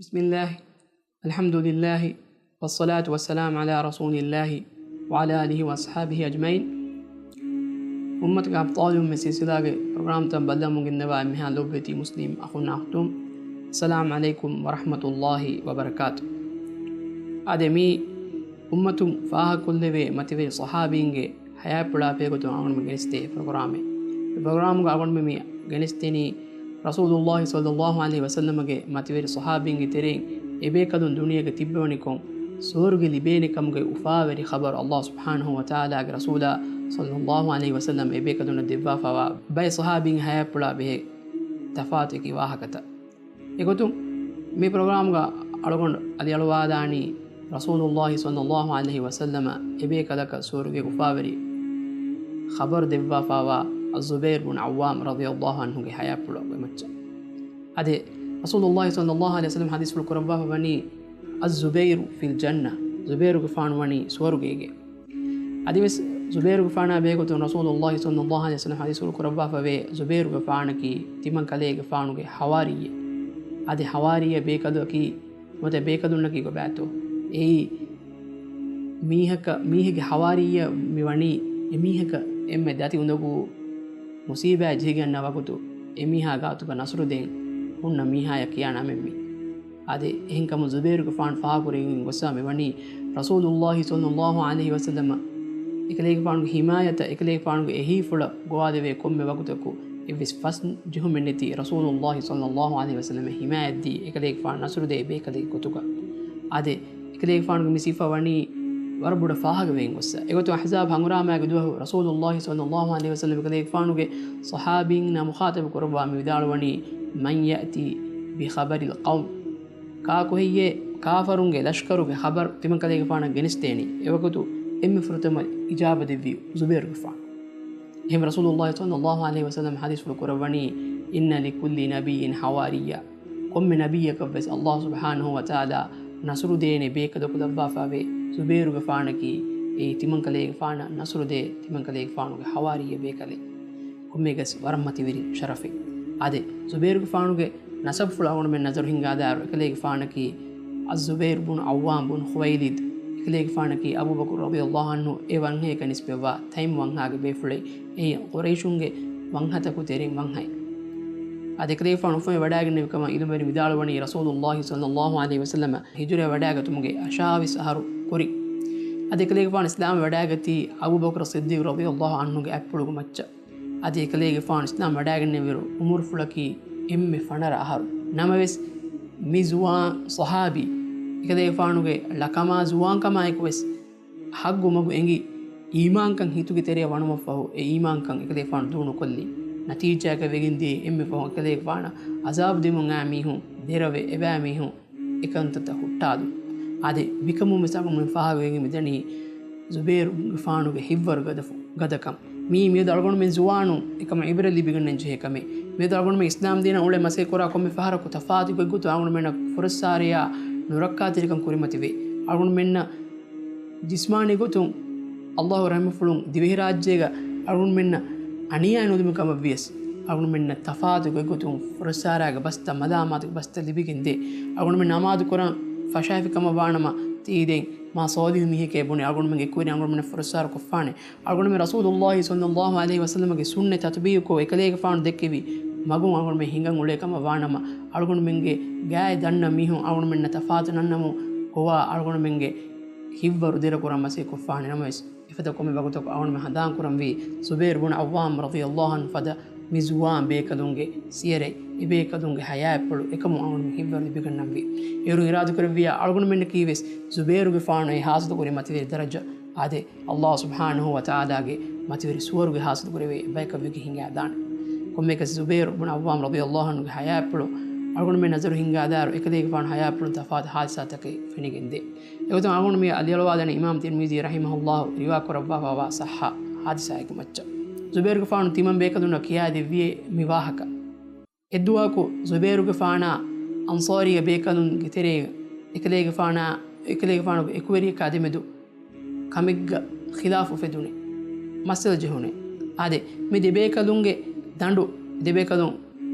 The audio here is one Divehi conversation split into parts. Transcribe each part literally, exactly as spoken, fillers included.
بسم الله، الحمد لله، والصلاة والسلام على رسول الله، وعلى آله وأصحابه أجمعين. އުއްމަތުގެ އަބްޠާލުން މި ސިލްސިލާގެ ޕްރޮގްރާމްތައް ބައްލަވަމުން ގެންނަވާ އެންމެހާ ލޯބިވެތި މުސްލިމް އަޚުންނާ އުޚްތުން، އައްސަލާމް ޢަލައިކުމް ވަރަޙްމަތުﷲ ވަބަރަކާތު. އާދެ، މި އުއްމަތުން ފާހަގަކޮށްލެވޭ މަތިވެރި ޞަޙާބީންގެ ޙަޔާތްޕުޅާ ބެހޭގޮތުން އަޅުގަނޑުމެން ގެނެސްދޭ ޕްރޮގްރާމެއް. މި ޕްރޮގްރާމުގަ އަޅުގަނޑުމެން މި ގެނެސްދެނީ ރަސޫލުﷲ ޞައްލަﷲ ޢަލައިހި ވަސައްލަމަގެ މަތިވެރި ޞަޙާބީންގެ ތެރެއިން އެބޭކަލުން ދުނިޔޭގަ ތިއްބެވަނިކޮށް، ސުވަރުގެ ލިބޭނެ ކަމުގެ އުފާވެރި ޚަބަރު ﷲ ސުބްޙާނަހޫ ވަތަޢާލާގެ ރަސޫލާ ޞައްލަﷲ ޢަލައިހި ވަސައްލަމް އެބޭކަލުންނަށް ދެއްވާފަވާ ބައެއް ޞަޙާބީންގެ ޙަޔާތްޕުޅާ ބެހޭ ތަފާތު އެކި ވާހަކަތައް. އެގޮތުން، މި ޕްރޮގްރާމްގަ އަޅުގަނޑު އަލިއަޅުވާލާނީ ރަސޫލުﷲ ޞައްލަﷲ ޢަލައިހި ވަސައްލަމަށް އެބޭކަލަކަށް ސުވަރުގެ އުފާވެރި ޚަބަރު ދެއްވާފަވާ އައްޒުބައިރު ބުން ޢައްވާމް ރަޟިޔަﷲ ޢަންހުގެ ޙަޔާތްޕުޅުގެ މައްޗަށް. އަދި ރަސޫލުﷲ ޞައްލަﷲ ޢަލައިހި ވަސައްލަމް ޙަދީޘްފުޅު ކުރައްވާފަ ވަނީ، "الزبير في الجنة"، ޒުބޭރުގެފާނު ވަނީ ސުވަރުގޭގެ. އަދިވެސް ޒުބޭރުގެފާނާ ބެހޭގޮތުން ރަސޫލުﷲ ޞައްލަﷲ ޢަލައިހި ވަސައްލަމް ޙަދީޘްފުޅު ކުރައްވާފަވޭ، ޒުބޭރުގެފާނަކީ ތިމަން ކަލޭގެފާނުގެ ޙަވާރީއެއް. އަދި ޙަވާރީއެއް ބޭކަލަކީ ނުވަތަ ބޭކަލުންނަކީ ކޮބާތޯ؟ އެއީ މީހަކަށް، މީހެއްގެ ޙަވާރީއަށް މި ވަނީ އެމީހަކަށް އެންމެ ދަތި އުނދަގޫ މުޞީބާތް ޖެހިގެންނަ ވަގުތު އެމީހާ ގާތުގަ ނަޞްރު ދޭން ހުންނަ މީހާޔަށް ކިޔާ ނަމެއް މީ. އާދެ، އެހެންކަމުން ޒުބޭރުގެފާނު ފާހަގަކުރެވިގެން ގޮއްސަ މިވަނީ ރަސޫލުﷲ ޞައްލަﷲ ޢަލައިހި ވަސައްލަމަ އެކަލޭގެފާނުގެ ޙިމާޔަތަށް އެކަލޭގެފާނުގެ އެހީފުޅަށް ގޮވާލެވޭ ކޮންމެ ވަގުތަކު އެއްވެސް ފަސް ޖެހުމެއް ނެތި ރަސޫލުﷲ ޞައްލަﷲ ޢަލައިހި ވަސައްލަމަށް ޙިމާޔަތްދީ އެކަލޭގެފާނު ނަޞްރުދޭ ބޭކަލެއްގެ ގޮތުގަ. އާދެ، އެކަލޭގެފާނުގެ މި ސިފަ ވަނީ ވަރަށް ބޮޑަށް ފާހަގަވެގެން ގޮއްސަ. އެގޮތުން އަޙްޒާބް ހަނގުރާމައިގެ ދުވަހު ރަސޫލުﷲ ޞައްލަﷲ ޢަލައިހި ވަސައްލަމަ އެކަލޭގެފާނުގެ ޞަޙާބީންނާ މުޚާޠަބު ކުރައްވާ މި ވިދާޅުވަނީ، "من يأتي بخبر القوم"، ކާކު ހެއްޔޭ ކާފަރުންގެ ލަޝްކަރުގެ ޚަބަރު ތިމަން ކަލޭގެފާނަށް ގެނެސްދޭނީ؟ އެވަގުތު އެންމެ ފުރަތަމަ އިޖާބަ ދެއްވީ ޒުބޭރުގެފާނު. އެހެން ރަސޫލުﷲ ޞައްލަﷲ ޢަލައިހި ވަސައްލަމަ ޙަދީޘްފުޅު ކުރައްވަނީ، "إن لكل نبي حواريا"، ކޮންމެ ނަބިއްޔަކަށްވެސް ﷲ ސުބްޙާނަހޫ ވަތަޢާލާ ނަޞްރު ދޭނެ ބޭކަލަކު ލައްވާފަވޭ. ޒުބޭރުގެފާނަކީ އެއީ ތިމަން ކަލޭގެފާނަށް ނަޞްރު ދޭ ތިމަން ކަލޭގެފާނުގެ ޙަވާރީއެއް ބޭކަލެއް. ކޮންމެއަކަސް ވަރަށް މަތިވެރި ޝަރަފެއް. އާދެ، ޒުބޭރުގެފާނުގެ ނަސަބުފުޅު އަޅުގަނޑުމެން ނަޒަރު ހިންގާދާއިރު، އެކަލޭގެފާނަކީ އައްޒުބައިރު ބުނު ޢައްވާމް ބުނު ޚުވައިލިދު، އެކަލޭގެފާނަކީ އަބޫބަކުރު ރަޟިޔަﷲ ޢަންހު އެ ވަންހައިގަ ނިސްބަތްވާ ތައިމް ވަންހާގެ ބޭފުޅެއް. އެއީ ޤުރައިޝުންގެ ވަންހަތަކު ތެރެއިން ވަންހައެއް. އަދި އެކަލޭގެފާނު އުފަންވެ ވަޑައިގެންނެވި ކަމަށް ޢިލްމުވެރިން ވިދާޅުވަނީ، ރަސޫލުﷲ ޞައްލަﷲ ޢަލައިހި ވަސައްލަމަ ހިޖުރަވެ ވަޑައިގަތުމުގެ އަށާވީސް އަހަރު ކުރިން. އަދި އެކަލޭގެފާނު އިސްލާމްވެ ވަޑައިގަތީ އަބޫބަކުރު ޞިއްދީޤު ރަޟިޔަﷲ ޢަންހުގެ އަތްޕުޅުގެ މައްޗަށް. އަދި އެކަލޭގެފާނު އިސްލާމް ވަޑައިގެންނެވިއިރު އުމުރުފުޅަކީ އެންމެ ފަނަރަ އަހަރު. ނަމަވެސް، މި ޒުވާން ޞަޙާބީ އެކަލޭގެފާނުގެ ޅަކަމާ ޒުވާންކަމާއެކުވެސް ޙައްޤު މަގު އެނގި، އީމާންކަން ހިތުގެ ތެރެއަށް ވަނުމަށްފަހު، އެ އީމާންކަން އެކަލޭގެފާނު ދޫނުކޮށްލި. ނަތީޖާއަކަށް ވެގެންދިޔަ އެންމެ ފަހުން އެކަލޭގެފާނަށް ޢަޒާބު ދެމުން އައި މީހުން، ދެރަވެ އެބައި މީހުން، އެކަންތައްތައް ހުއްޓާލުން. އާދެ، މިކަމުން ވެސް އަޅުގަނޑުމެން ފާހަގަވެގެން މިދަނީ، ޒުބޭރުގެފާނުގެ ހިތްވަރު ގަދަފު-، ގަދަކަން. މީ މިއަދު އަޅުގަނޑުމެން ޒުވާނުން އެކަމަށް ޢިބްރަތް ލިބިގަންނަން ޖެހޭ ކަމެއް. މިއަދު އަޅުގަނޑުމެން އިސްލާމް ދީނަށް އުޅެ މަސައްކަތް ކުރާ ކޮންމެ ފަހަރަކު ތަފާތު ގޮތްގޮތުން އަޅުގަނޑުމެންނަށް ފުރައްސާރަޔާ ނުރައްކާތެރިކަން ކުރިމަތިވޭ. އަޅުގަނޑުމެންނަށް ޖިސްމާނީ ގޮތުން ﷲ ރަޙްމަތްފުޅުން ދިވެހިރާއްޖޭގަ އަޅުގަނޑުމެންނަށް އަނިޔާ ނުލިބި ކަމަށް ވިޔަސް، އަޅުގަނޑުމެންނަށް ތަފާތު ގޮތްގޮތުން ފުރައްސާރައިގެ ބަސްތައް، މަލާމާތުގެ ބަސްތައް ލިބިގެން ދޭ. އަޅުގަނޑުމެން ނަމާދު ކުރަން ފަށާފި ކަމަށް ވާނަމަ، ތިއީ ދެން މާ ޞާލިޙު މީހެކޭ ބުނެ، އަޅުގަނޑުމެންގެ އެކުވެރިން އަޅުގަނޑުމެންނަށް ފުރައްސާރަ ކޮށްފާނެ. އަޅުގަނޑުމެން ރަސޫލުﷲ ޞައްލަﷲ ޢަލައިހި ވަސައްލަމަގެ ސުންނަތް ތަޠްބީޤުކޮށް، އެކަލޭގެފާނު ދެއްކެވި މަގުން އަޅުގަނޑުމެން ހިނގަން އުޅޭ ކަމަށް ވާނަމަ، އަޅުގަނޑުމެންގެ ގާތް ދަންނަ މީހުން އަޅުގަނޑުމެންނަށް ތަފާތު ނަންނަމުން ގޮވާ އަޅުގަނޑުމެންގެ ހިތްވަރު ދެރަކުރަން މަސައްކަތް ކޮށްފާނެ. ނަމަވެސް، އެފަދަ ކޮންމެ ވަގުތަކު އަޅުގަނޑުމެން ހަނދާން ކުރަންވީ، ޒުބޭރު ބުނު ޢައްވާމް ރަޟިޔަﷲ ޢަންހު ފަދަ މި ޒުވާން ބޭކަލުންގެ ސިޔަރެއް، އެބޭކަލުންގެ ޙަޔާތްޕުޅު އެކަމުން އަޅުގަނޑުމެން ހިތްވަރު ލިބިގަންނަންވީ. އޭރުން އިރާދަކުރެއްވިޔާ، އަޅުގަނޑުމެންނަކީވެސް ޒުބޭރުގެފާނު އެ ޙާޞިލުކުރި މަތިވެރި ދަރަޖަ. އާދެ، ﷲ ސުބްޙާނަހޫ ވަތަޢާލާގެ މަތިވެރި ސުވަރުގެ ޙާޞިލުކުރެވޭ ބަޔަކަށް ވެގެން ހިނގާދާނެ. ކޮންމެއަކަސް ޒުބޭރު ބުނު ޢައްވާމް ރަޟިޔަﷲ ޢަންހުގެ ޙަޔާތްޕުޅު އަޅުގަނޑުމެން ނަޒަރު ހިންގާދާއިރު، އެކަލޭގެފާނު ޙަޔާތްޕުޅުން ތަފާތު ޙާދިސާތަކެއް ފެނިގެންދޭ. އެގޮތުން އަޅުގަނޑު މި އަލިއަޅުވާލަނީ އިމާމް ތިރްމިޒީ ރަޙިމަހުﷲ ރިވާ ކުރައްވާފައިވާ ޞައްޙަ ޙާދިސާއެއްގެ މައްޗަށް. ޒުބޭރުގެފާނު ތިމަން ބޭކަލުންނަށް ކިޔާދެއްވިއޭ މި ވާހަކަ. އެއްދުވަހަކު ޒުބޭރުގެފާނާ އަންޞާރީ ބޭކަލުންގެ ތެރޭގަ އެކަލޭގެފާނާ، އެކަލޭގެފާނުގެ އެކުވެރިޔަކާ ދެމެދު ކަމެއްގަ ޚިލާފު އުފެދުނެ، މައްސަލަ ޖެހުނެ. އާދެ، މި ދެބޭކަލުންގެ ދަނޑު، ދެބޭކަލުން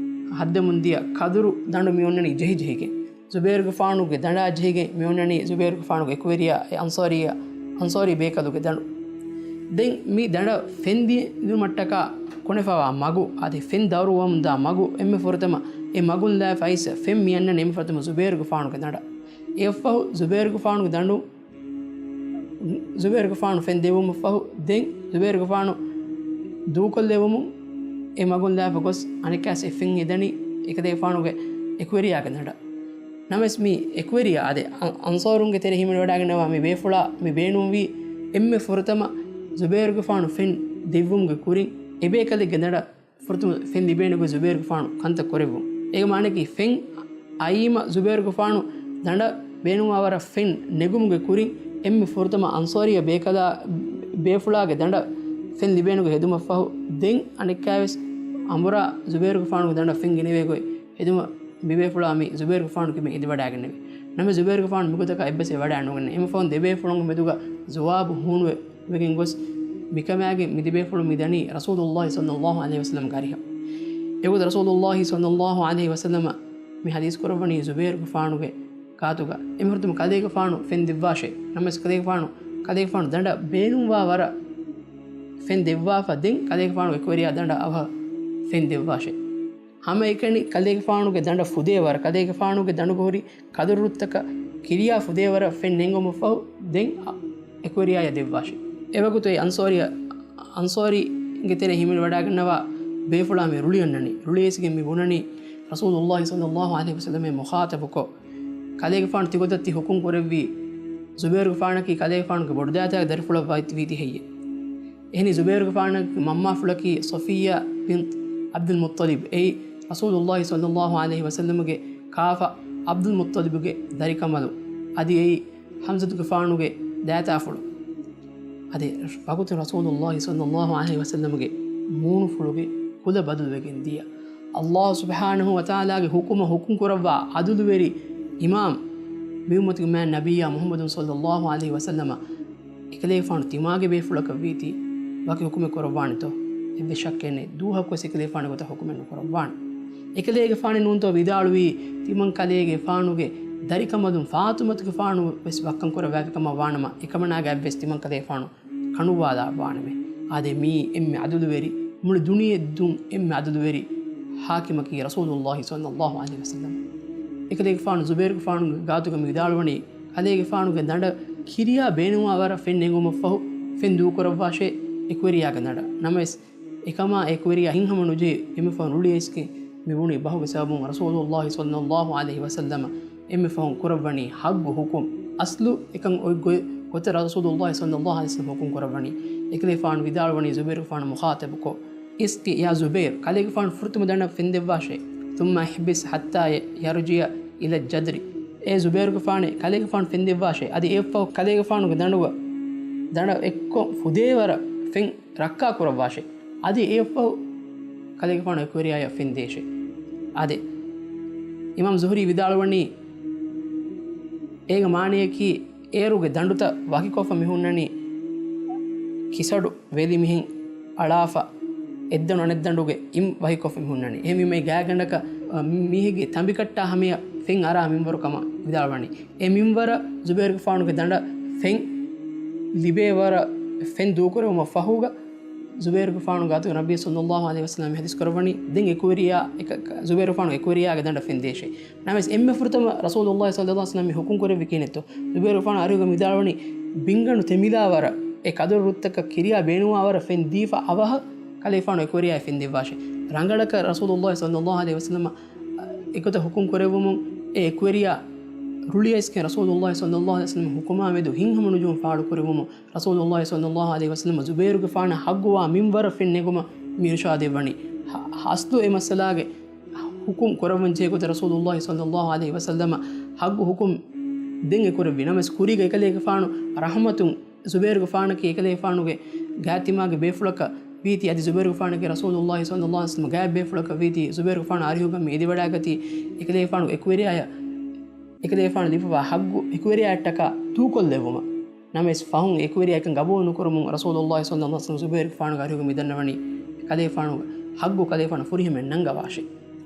ހައްދަމުން ދިޔަ ކަދުރު ދަނޑު މި އޮންނަނީ ޖެހިޖެހިގެން. ޒުބޭރުގެފާނުގެ ދަނޑާ ޖެހިގެން މި އޮންނަނީ ޒުބޭރުގެފާނުގެ އެކުވެރިޔާ އެ އަންޞާރީ، އަންޞާރީ ބޭކަލުގެ ދަނޑު. ދެން މި ދަނޑަށް ފެން ދިނުމަށްޓަކާ ކޮނެފަވާ މަގު، އަދި ފެން ދައުރުވަމުންދާ މަގު، އެންމެ ފުރަތަމަ އެ މަގުން ލާފަ އައިސް ފެން މި އަންނަނީ އެންމެ ފުރަތަމަ ޒުބޭރުގެފާނުގެ ދަނޑަށް. އެއަށްފަހު ޒުބޭރުގެފާނުގެ ދަނޑު، ޒުބޭރުގެފާނު ފެން ދެއްވުމަށްފަހު، ދެން ޒުބޭރުގެފާނު ދޫކޮށްލެވުމުން އެ މަގުން ލާފަ ގޮސް އަނެއްކާސް އެ ފެން ހެދަނީ އެކަލޭގެފާނުގެ އެކުވެރިޔާގެ ދަނޑަށް. ނަމަވެސް މި އެކުވެރިޔާ އާދެ، އަ-، އަންޞާރުންގެ ތެރެ ހިމެނިވަޑައިގަންނަވާ މި ބޭފުޅާ މި ބޭނުންވީ އެންމެ ފުރަތަމަ ޒުބޭރުގެފާނު ފެން ދެއްވުމުގެ ކުރިން އެބޭކަލެއްގެ ދަނޑަށް ފުރަތަމަ ފެން ލިބޭނެ ގޮތް ޒުބޭރުގެފާނު ކަންތައް ކުރެއްވުން. އޭގެ މާނައަކީ ފެން އައީމަ ޒުބޭރުގެފާނު ދަނޑަށް ބޭނުންވާ ވަރަށް ފެން ނެގުމުގެ ކުރިން އެންމެ ފުރަތަމަ އަންޞާރީ ބޭކަލާ ބޭފުޅާގެ ދަނޑަށް ފެން ލިބޭނެ ގޮތް ހެދުމަށްފަހު، ދެން އަނެއްކާވެސް އަނބުރާ ޒުބޭރުގެފާނުގެ ދަނޑަށް ފެން ގެނެވޭ ގޮތް ހެދުމަށް މި ބޭފުޅާ މި ޒުބޭރުގެފާނު ކިބެން އެދިވަޑައިގެންނެވި. ނަމަވެސް ޒުބޭރުގެފާނު މިގޮތަކަށް އެއްބަސް އެ ވަޑައިނުގެންނެވި. އެންމެ ފަހުން ދެބޭފުޅުންގެ މެދުގަ ޒުވާބު ހޫނުވެ ވެގެން ގޮސް، މިކަމާގެ މި ދެބޭފުޅުން މި ދަނީ ރަސޫލުﷲ ޞައްލަﷲ ޢަލައިހި ވަސައްލަމް ގާރިހަށް. އެގޮތަށް ރަސޫލުﷲ ޞައްލަﷲ ޢަލައިހި ވަސައްލަމަ މި ޙަދީޘް ކުރައްވަނީ ޒުބޭރުގެފާނުގެ ގާތުގަ އެންމެ ފުރަތަމަ ކަލޭގެފާނު ފެން ދެއްވާށޭ. ނަމަވެސް ކަލޭގެފާނު، ކަލޭގެފާނު ދަނޑަށް ބޭނުންވާ ވަރަށް ފެން ދެއްވާފަ، ދެން ކަލޭގެފާނު އެކުވެރިޔާ ދަނޑަށް އަވަހަށް ފެން ދެއްވާށޭ. ހަމައެކަނި ކަލޭގެފާނުގެ ދަނޑަށް ފުދޭ ވަރަށް، ކަލޭގެފާނުގެ ދަނޑުގަ ހުރި ކަދުރު ރުއްތަކަށް ކިރިޔާ ފުދޭވަރަށް ފެން ނެންގުމަށްފަހު ދެން އަ-، އެކުވެރިޔާޔަށް ދެއްވާށި. އެވަގުތު އެ އަންޞާރީ، އަންޞާރީންގެ ތެރެ ހިމެނިވަޑައިގަންނަވާ ބޭފުޅާ މި ރުޅި އަންނަނީ. ރުޅި އައިސްގެން މި ބުނަނީ ރަސޫލުﷲ ޞައްލަﷲ ޢަލައިހި ވަސައްލަމައާ މުޚާޠަބުކޮށް، ކަލޭގެފާނު ތިގޮތަށް ތި ޙުކުމް ކުރެއްވީ، ޒުބޭރުގެފާނަކީ ކަލޭގެފާނުގެ ބޮޑުދައިތާގެ ދަރިފުޅަށް ވައި-، ވީތީ ހެއްޔޭ؟ އެހެނީ ޒުބޭރުގެފާނަކީ މަންމާފުޅަކީ ޞަފިއްޔާ ބިންތު ޢަބްދުލް މުއްޠަލިބް. އެއީ ރަސޫލުﷲ ޞައްލަﷲ ޢަލައިހި ވަސައްލަމަގެ ކާފަ ޢަބްދުލް މުއްޠަލިބުގެ ދަރިކަނބަލުން. އަދި އެއީ ޙަމްޒަތުގެފާނުގެ ދައިތާފުޅު. އަދި ވަގުތު ރަސޫލުﷲ ޞައްލަﷲ ޢަލައިހި ވަސައްލަމަގެ މޫނުފުޅުގެ ކުލަ ބަދަލުވެގެން ދިޔަ. ﷲ ސުބްޙާނަހޫ ވަތަޢާލާގެ ޙުކުމަށް ޙުކުމް ކުރައްވާ ޢަދުލުވެރި އިމާމް، މި އުއްމަތުގެ މާތް ނަބިއްޔާ މުޙައްމަދު ޞައްލަﷲ ޢަލައިހި ވަސައްލަމަ، އެކަލޭގެފާނު ތިމާގެ ބޭފުޅަކަށް ވީތީ ވަކި ޙުކުމެއް ކުރައްވާނެތޯ؟ އެއްވެސް ޝައްކެއް ނެތް. ދުވަހަކުވެސް އެކަލޭގެފާނު ގޮތަށް ޙުކުމެއް ނުކުރައްވާނެ. އެކަލޭގެފާނެއް ނޫންތޯ ވިދާޅުވީ، ތިމަންކަލޭގެފާނުގެ ދަރިކަނބަލުން ފާޠިމަތުގެފާނު ވެސް ވައްކަން ކުރައްވާފައި ކަމަށް ވާނަމަ، އެކަމަނާގައި ވެސް ތިމަންކަލޭގެފާނު ކަނުވާލާ ވާނަމޭ. އާދެ، މީ އެންމެ ޢަދުލުވެރި، މުޅި ދުނިޔެ ދުން އެންމެ ޢަދުލުވެރި ޙާކިމަކީ ރަސޫލުﷲ ޞައްލަﷲ ޢަލައިހި ވަސައްލަމް. އެކަލޭގެފާނު ޒުބޭރުގެފާނުގެ ގާތުގަ މި ވިދާޅުވަނީ، ކަލޭގެފާނުގެ ދަނޑަށް ކިރިޔާ ބޭނުންވާ ވަރަށް ފެން ނެގުމަށްފަހު ފެން ދޫކުރައްވާށޭ އެކުވެރިޔާގެ ދަނޑަށް. ނަމަވެސް، އެކަމާ އެކުވެރިޔާ ހިތްހަމަ ނުޖެހި އެންމެ ފަހުން ރުޅި އައިސްގެން މި ބުނީ ބަހުގެ ސަބަބުން ރަސޫލުﷲ ޞައްލަﷲ ޢަލައިހި ވަސައްލަމަ އެންމެ ފަހުން ކުރައްވަނީ ޙައްގު ޙުކުމް. އަސްލު އެކަން އޮތް ގޮތް، ގޮތަށް ރަސޫލުﷲ ޞައްލަﷲ ޢަލައިހި ވަސައްލަމަ ޙުކުމް ކުރައްވަނީ. އެކަލޭގެފާނު ވިދާޅުވަނީ ޒުބޭރުގެފާނު މުޚާޠަބުކޮށް، اسق يا زبير، ކަލޭގެފާނު ފުރަތަމަ ދަނޑަށް ފެން ދެއްވާށޭ. ثم احبس حتى يرجع إلى الجدر، އޭ ޒުބޭރުގެފާނޭ، ކަލޭގެފާނު ފެން ދެއްވާށޭ. އަދި އެއަށްފަހު ކަލޭގެފާނުގެ ދަނޑުގަ، ދަނޑަށް އެއްކޮށް ފުދޭވަރަށް ފެން ރައްކާ ކުރައްވާށޭ. އަދި އެއަށްފަހު ކަލޭގެފާނު އެކުވެރިޔާޔަށް ފެން ދޭށޭ. އާދެ، އިމާމް ޒުހުރީ ވިދާޅުވަނީ، އޭގެ މާނަޔަކީ، އޭރުގެ ދަނޑުތައް ވަކިކޮށްފަ މި ހުންނަނީ ކިސަޑު ވެލި މިހެން އަޅާފަ، އެއްދަނޑު އަނެއްދަނޑުގެ އިން ވަކިކޮށްފަ މި ހުންނަނީ. އެހެންވީމަ ގާތްގަނޑަކަށް، އަ، މީހެއްގެ ތަނބިކައްޓާ ހަމަޔަށް ފެން އަރާ މިންވަރު ކަމަށް ވިދާޅުވަނީ. އެ މިންވަރަށް ޒުބޭރުގެފާނުގެ ދަނޑަށް ފެން ލިބޭ ވަރަށް ފެން ދޫކުރެވުމަށް ފަހުގަ، ޒުބޭރުގެފާނު ގާތުގަ ނަބީ ޞައްލަﷲ ޢަލައިހި ވަސައްލަމަ ޙަދީޘް ކުރައްވަނީ، ދެން އެކުވެރިޔާ، އެކަ-، ކަ-، ޒުބޭރުގެފާނު އެކުވެރިޔާގެ ދަނޑަށް ފެން ދޭށޭ. ނަމަވެސް އެންމެ ފުރަތަމަ ރަސޫލުﷲ ޞައްލަﷲ ޢަލައިހި ވަސައްލަމަ މި ޙުކުމް ކުރެއްވީ ކިހިނެއްތޯ؟ ޒުބޭރުގެފާނު އަރިހުގަ ވިދާޅުވަނީ، ބިންގަނޑު ތެމިލާ ވަރަށް، އެ ކަދުރު ރުއްތަކަށް ކިރިޔާ ބޭނުންވާ ވަރަށް ފެން ދީފަ އަވަހަށް ކަލޭގެފާނު އެކުވެރިޔާޔަށް ފެން ދެއްވާށޭ. ރަނގަޅަކަށް ރަސޫލުﷲ ޞައްލަﷲ ޢަލައިހި ވަސައްލަމަ އެގޮތަށް ޙުކުމް ކުރެއްވުމުން، އެ އެކުވެރިޔާ ރުޅި އައިސްގެން ރަސޫލުﷲ ޞައްލަﷲ ޢަލައިހި ވަސައްލަމަ ޙުކުމާ މެދު ހިތްހަމަ ނުޖެހުން ފާޅު ކުރެއްވުމުން، ރަސޫލުﷲ ޞައްލަﷲ ޢަލައިހި ވަސައްލަމަ ޒުބޭރުގެފާނަށް ޙައްގުވާ މިންވަރަށް ފެން ނެގުމަށް މި އިރުޝާދެއްވަނީ. ހަ-، އަސްލު އެ މައްސަލާގެ ޙުކުމް ކުރައްވަން ޖެހޭ ގޮތަށް ރަސޫލުﷲ ޞައްލަﷲ ޢަލައިހި ވަސައްލަމަ ޙައްގު ޙުކުމް ދެން އެ ކުރެއްވި ނަމަވެސް، ކުރީގަ އެކަލޭގެފާނު ރަޙުމަތުން ޒުބޭރުގެފާނަކީ އެކަލޭގެފާނުގެ ގާތްތިމާގެ ބޭފުޅަކަށް ވީތީ، އަދި ޒުބޭރުގެފާނަކީ ރަސޫލުﷲ ޞައްލަﷲ ޢަލައިހި ވަސައްލަމަގެ ބޭފުޅަކަށް ވީތީ، ޒުބޭރުގެފާނު އަރިހުގަ މި އެދިވަޑައިގަތީ، އެކަލޭގެފާނުގެ އެކުވެރިޔާޔަށް، އެކަލޭގެފާނު ލިބިފަވާ ޙައްގު އެކުވެރިޔާއަށްޓަކާ ދޫކޮށްލެއްވުމަށް. ނަމަވެސް ފަހުން އެކުވެރިޔާ އެކަން ޤަބޫލު ނުކުރުމުން ރަސޫލުﷲ ޞައްލަﷲ ޢަލައިހި ވަސައްލަމަ ޒުބޭރުގެފާނުގެ އަރިހުގަ މި ދަންނަވަނީ، ކަލޭގެފާނުގެ ޙައްގު ކަލޭގެފާނު ފުރިހަމައަށް ނަންގަވާށޭ.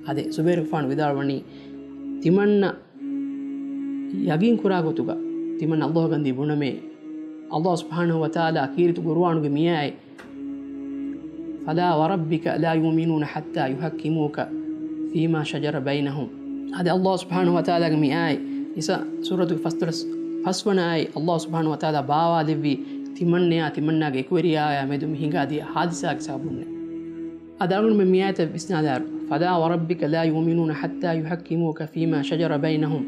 އާދެ، ޒުބޭރުގެފާނު ވިދާޅުވަނީ، ތިމަންނަ ޔަގީން ކުރާ ގޮތުގަ ތިމަން ﷲ ގަންދީ ބުނަމޭ، ﷲ ސުބްޙާނަހޫ ވަތަޢާލާ ކީރިތި ޤުރުއާނުގެ މިއާއެއް، "فلا وربك لا يؤمنون حتى يحكموك فيما شجر بينهم." އަދި ﷲ ސުބްޙާނަހޫ ވަތަޢާލާގެ މިއާއެއް، ނިސާ ސޫރަތުގެ ފަސްދޮޅަސް ފަސްވަނަ އާޔަތް، ﷲ ސުބްޙާނަހޫ ވަތަޢާލާ ބާވާލެއްވީ، ތިމަންނަޔާ ތިމަންނާގެ އެކުވެރިޔާޔާ މެދު މި ހިނގާދިޔަ ހާދިސާގެ ސަބަބުންނޭ. އަދި އަޅުގަނޑުމެން މި އާޔަތަށް ވިސްނާލާއިރު، "فلا وربك لا يؤمنون حتى يحكموك فيما شجر بينهم."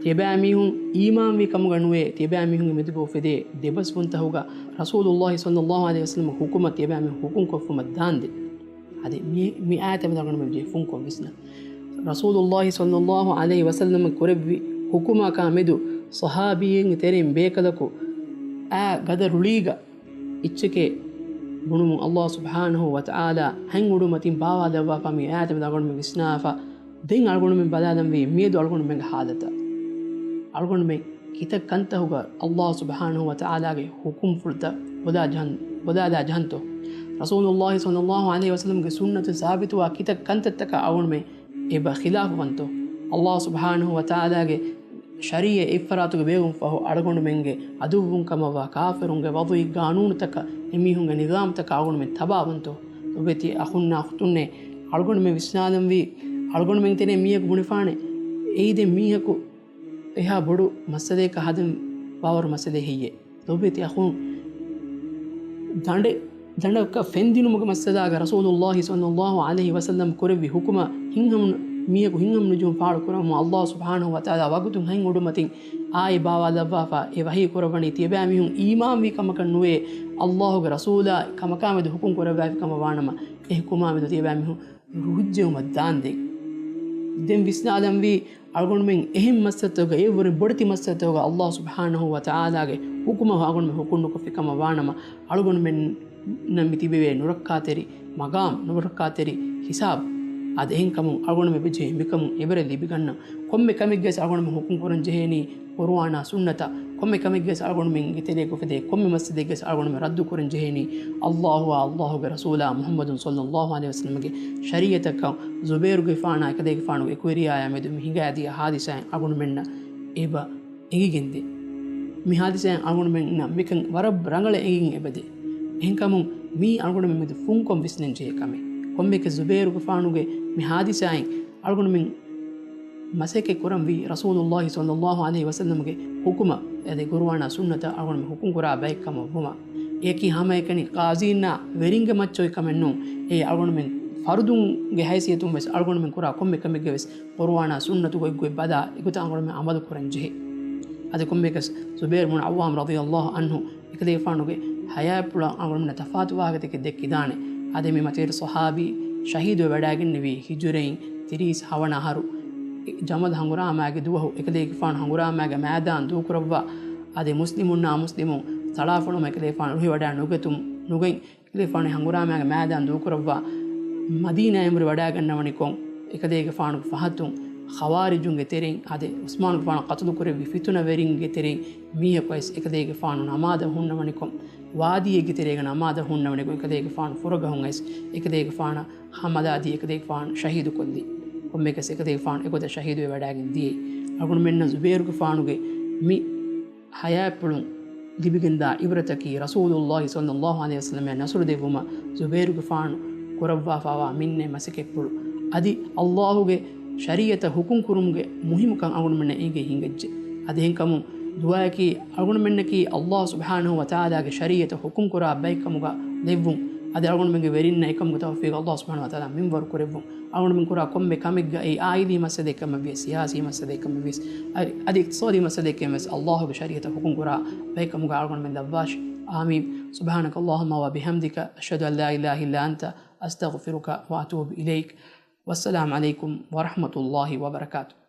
ތިޔަބައިމީހުން އީމާންވީ ކަމުގަ ނުވޭ، ތިޔަބައިމީހުންގެ މެދުގަ އުފެދޭ ދެބަސްވުންތަކުގަ ރަސޫލުﷲ ޞައްލަﷲ ޢަލައިހި ވަސައްލަމަ ޙުކުމަށް ތިޔަބައިމީހުން ޙުކުމް ކޮށްފުމަށް ދާންދެން. އަދި މި، މި އާޔަތަށް މެދު އަޅުގަނޑުމެން ޖެހޭ ފުންކޮށް ވިސްނަން. ރަސޫލުﷲ ޞައްލަﷲ ޢަލައިހި ވަސައްލަމަ ކުރެއްވި ޙުކުމަކާ މެދު ޞަޙާބީންގެ ތެރެއިން ބޭކަލަކު އާ ގަދަ ރުޅީގަ އެއްޗެކޭ ބުނުމުން ﷲ ސުބްޙާނަހޫ ވަތަޢާލާ ހަތް އުޑުމަތިން ބާވާލައްވާފަ މި އާޔަތަށް މެދު އަޅުގަނޑުމެން ވިސްނާފަ. ދެން އަޅުގަނޑުމެން ބަލާލަންވީ މިއަދު އަޅުގަނޑުމެންގެ ޙާލަތަށް. އަޅުގަނޑުމެން ކިތައް ކަންތަކުގަ ﷲ ސުބްޙާނަހޫ ވަތަޢާލާގެ ޙުކުމްފުޅުތައް ބަލާ ޖަހަން، ބަލާލާ ޖަހަންތޯ؟ ރަސޫލުﷲ ޞައްލަﷲ ޢަލައިހި ވަސައްލަމަގެ ސުންނަތު ސާބިތުވާ ކިތައް ކަންތައްތަކަށް އަޅުގަނޑުމެން އެބަ ޚިލާފުވަންތޯ؟ ﷲ ސުބްޙާނަހޫ ވަތަޢާލާގެ ޝަރީޢަތް އެއްފަރާތުގަ ބޭއްވުމަށްފަހު އަޅުގަނޑުމެންގެ ޢަދުއްވުން ކަމަށްވާ ކާފިރުންގެ ވަޟުޢީ ޤާނޫނުތަކަށް، އެމީހުންގެ ނިޒާމްތަކަށް އަޅުގަނޑުމެން ތަބާވަންތޯ؟ ލޮބުވެތި އަޚުންނާ އުޚްތުންނޭ، އަޅުގަނޑުމެން ވިސްނާލަންވީ، އަޅުގަނޑުމެން ތެރޭ މީހަކު ބުނެފާނެ، އެއީ ދެން މީހަކު އެހާ ބޮޑު މައްސަލައަކަށް ހަދަން ވާވަރު މައްސަލައެއް ހެއްޔޭ؟ ލޮބުވެތި އަޚުން، ދަނޑެއް، ދަނޑަކަށް ފެންދިނުމުގެ މައްސަލާގަ ރަސޫލުﷲ ޞައްލަﷲ ޢަލައިހި ވަސައްލަމަ ކުރެއްވި ޙުކުމަށް ހިތްހަމަނު، މީހަކު ހިތްހަމަނުޖެހުން ފާޅުކުރަމުން ﷲ ސުބްޙާނަހޫ ވަތަޢާލާ ވަގުތުން ހަތް އުޑުމަތިން އާޔަތް ބާވާލައްވާފަ އެ ވަޙީ ކުރައްވަނީ ތިޔަބައިމީހުން އީމާންވީ ކަމަކަށް ނުވޭ، ﷲގެ ރަސޫލާ ކަމަކާމެދު ޙުކުމް ކުރައްވާފި ކަމަށް ވާނަމަ، އެ ޙުކުމާމެދު ތިޔަބައިމީހުން ރުހިއްޖެވުމަށް ދާންދެން. ދެން ވިސްނާލަންވީ އަޅުގަނޑުމެން އެހެން މައްސަލަތަކުގަ އެއަށްވުރެ ބޮޑެތި މައްސަލަތަކުގަ ﷲ ސުބްޙާނަހޫ ވަތަޢާލާގެ ޙުކުމަށް އަޅުގަނޑުމެން ޙުކުމް ނުކޮށްފި ކަމަށް ވާނަމަ، އަޅުގަނޑުމެންނަށް މި ތިބެވޭ ނުރައްކާތެރި މަގާމް، ނުރައްކާތެރި ހިސާބު. އަދި އެހެންކަމުން އަޅުގަނޑުމެން އެބަޖެހޭ މިކަމުން އެބަރެއް ލިބިގަންނަން. ކޮންމެ ކަމެއްގަވެސް އަޅުގަނޑުމެން ޙުކުމް ކުރަން ޖެހޭނީ ޤުރުއާނާ ސުންނަތަށް. ކޮންމެ ކަމެއްގަވެސް އަޅުގަނޑުމެންގެ ތެރޭގަ އުފެދޭ ކޮންމެ މައްސަލައެއްގަވެސް އަޅުގަނޑުމެން ރައްދު ކުރަން ޖެހޭނީ ﷲއާ، ﷲގެ ރަސޫލާ، މުޙައްމަދު ޞައްލަﷲ ޢަލައިހި ވަސައްލަމަގެ ޝަރީޢަތަކަށް. ޒުބޭރުގެފާނާ އެކަލޭގެފާނުގެ އެކުވެރިޔާޔާ މެދު މި ހިނގާދިޔަ ހާދިސާއިން އަޅުގަނޑުމެންނަށް އެބަ އެނގިގެންދޭ. މި ހާދިސާއިން އަޅުގަނޑުމެންނަށް މިކަން ވަރަށް ރަނގަޅަށް އެނގިގެން އެބަދޭ. އެހެންކަމުން މީ އަޅުގަނޑުމެން މެދު ފުންކޮށް ވިސްނަން ޖެހޭ ކަމެއް. ކޮންމެއަކަސް ޒުބޭރުގެފާނުގެ މި ހާދިސާއިން އަޅުގަނޑުމެން މަސައްކަތް ކުރަންވީ ރަސޫލުﷲ ޞައްލަﷲ ޢަލައިހި ވަސައްލަމަގެ ޙުކުމަށް އަދި ޤުރުއާނާ ސުންނަތަށް އަޅުގަނޑުމެން ޙުކުމް ކުރާ ބައެއް ކަމަށް ވުމަށް. އެއަކީ ހަމައެކަނި ޤާޟީންނާ ވެރިންގެ މައްޗަށް އޮތް ކަމެއް ނޫން. އެއީ އަޅުގަނޑުމެން ފަރުދުންގެ ހައިސިއްޔަތުން ވެސް އަޅުގަނޑުމެން ކުރާ ކޮންމެ ކަމެއްގަ ވެސް ޤުރުއާނާ ސުންނަތު ގޮތްގޮތް ބަލާ އެގޮތަށް އަޅުގަނޑުމެން ޢަމަލު ކުރަން ޖެހޭ. އަދި ކޮންމެއަކަސް ޒުބޭރު ބުނު ޢައްވާމް ރަޟިޔަﷲ ޢަންހު އެކަލޭގެފާނުގެ ޙަޔާތްޕުޅަށް އަޅުގަނޑުމެންނަށް ތަފާތު ވާހަކަތަކެއް ދެއްކިދާނެ. އަދި މި މަތިވެރި ޞަޙާބީ ޝަހީދުވެ ވަޑައިގެންނެވީ ހިޖުރައިން ތިރީސް ހަވަނަ އަހަރު ޖަމަލް ހަނގުރާމާގެ ދުވަހު އެކަލޭގެފާނު ހަނގުރާމާގެ މައިދާން ދޫކުރައްވާ، އަދި މުސްލިމުންނާ މުސްލިމުން ތަޅާފޮޅުމަށް އެކަލޭގެފާނު ރުހިވަޑައި ނުގަތުން، ނުގަތް އެކަލޭގެފާނު ހަނގުރާމާގެ މައިދާން ދޫކުރައްވާ، މަދީނާއިން ވަޑައިގަންނަވަނިކޮށް، އެކަލޭގެފާނުގެ ފަހަތުން ޚަވާރިޖުންގެ ތެރެއިން އަދި ޢުސްމާނުގެފާނު ޤަތުލުކުރެއްވި ފިތުނަވެރިންގެ ތެރެއިން މީހަކު އައިސް އެކަލޭގެފާނު ނަމާދަށް ހުންނަވަނިކޮށް، ވާދީއެއްގެ ތެރޭގަ ނަމާދަށް ހުންނަވަނިކޮށް، އެކަލޭގެފާނު ފުރަގަހުން އައިސް އެކަލޭގެފާނަށް ހަމަލާދީ އެކަލޭގެފާނު ޝަހީދުކޮށްލީ. ކޮންމެއަކަސް އެކަލޭގެފާނު އެގޮތަށް ޝަހީދުވެ ވަޑައިގެން ދިޔައީ. އަޅުގަނޑުމެންނަށް ޒުބޭރުގެފާނުގެ މި ޙަޔާތްޕުޅުން ލިބިގެންދާ ޢިބްރަތަކީ، ރަސޫލުﷲ ޞައްލަﷲ ޢަލައިހި ވަސައްލަމަށް ނަޞްރު ދެއްވުމަށް ޒުބޭރުގެފާނު ކުރައްވާފައިވާ މިންނެ މަސައްކަތްޕުޅު. އަދި ﷲގެ ޝަރީޢަތަށް ޙުކުމް ކުރުމުގެ މުހިއްމުކަން އަޅުގަނޑުމެންނަށް އެނގި ހިނގައްޖެ. އަދި އެހެންކަމުން ދުޢާއަކީ، އަޅުގަނޑުމެންނަކީ ﷲ ސުބްޙާނަހޫ ވަތަޢާލާގެ ޝަރީޢަތަށް ޙުކުމް ކުރާ ބައެއްކަމުގަ ލެއްވުން. އަދި އަޅުގަނޑުމެންގެ ވެރިންނަށް އެކަމުގެ ތައުފީޤު ﷲ ސުބްޙާނަހޫ ވަތަޢާލާ މިންވަރު ކުރެއްވުން. އަޅުގަނޑުމެން ކުރާ ކޮންމެ ކަމެއްގައި ޢާއިލީ މައްސަލައެއްކަމެއްވިޔަސް، ސިޔާސީ މައްސަލައެއްކަމެއްވިޔަސް، އަދި އިޤްތިޞާދީ މައްސަލައެއްކަމެއްވިޔަސް، ﷲގެ ޝަރީޢަތަށް ޙުކުމް ކުރާ ބައެއްކަމުގަ އަޅުގަނޑުމެން ލައްވާށި. އާމީން. سبحانك اللهم وبحمدك، أشهد أن لا إله إلا أنت، أستغفرك وأتوب إليك. والسلام عليكم ورحمة الله وبركاته.